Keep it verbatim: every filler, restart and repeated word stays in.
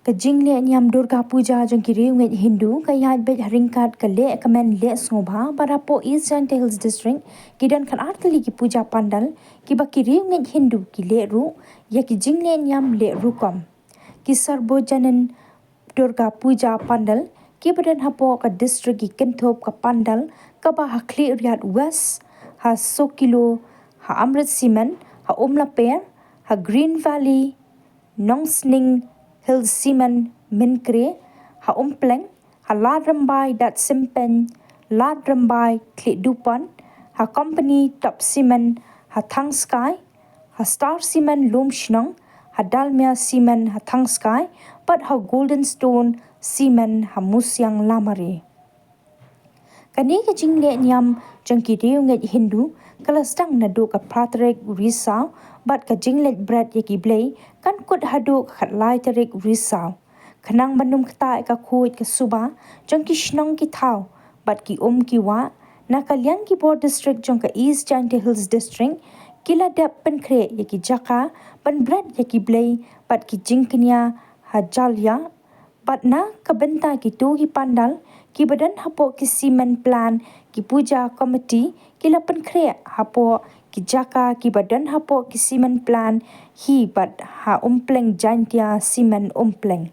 Ka jingleh niam Durga Puja jong ki riewngeit Hindu ka ïaid beit ha ryngkat ka lehkmen leh sngewbha bad hapoh East Jaintia Hills District ki don khatar tylli ki puja pandal kiba ki riewngeit Hindu ki leh ruh ïa ki jingleh niam leh rukom. Ki Sarbojanin Durga Puja pandal kiba don hapoh ka district ki kynthup ka pandal kaba ha Khliehriat West, ha Sokilo, ha Amrit Cement, ha Umlaper, ha Green Valley, Nongsning Hills Cement Mynkre, ha Umpleng, ha Ladrymbai Datsympen, Ladrymbai Khliehduhpon, ha Company Top Cement, ha Thangskai, ha Star Cement Lumshnong, ha Dalmia Cement ha Thangskai, bad ha Golden Stone Cement ha Musiang Lamare. Kane ka jingleh niam jong ki riewngeit Hindu ka la sdang naduh ka phra tarik Risaw bad ka jingleit bret ïa ki blei kan kut haduh ka khatlai tarik Risaw. Khnang ban ym ktah ïa ka khuid ka suba jong ki shnong ki thaw bad ki um ki wah, na ka liang ki bor district jong ka East Jaintia Hills District ki la dep pynkhreh ïa ki jaka ban bret ïa ki blei bad ki jingkñia ha Jalia, bad na ka bynta kito ki pandal kiba don hapoh ki cement plant, ki puja committee ki la pynkhreh hapoh ki jaka kiba don hapoh ki cement plant hi bad ha Umpleng Jaintia Cement Umpleng.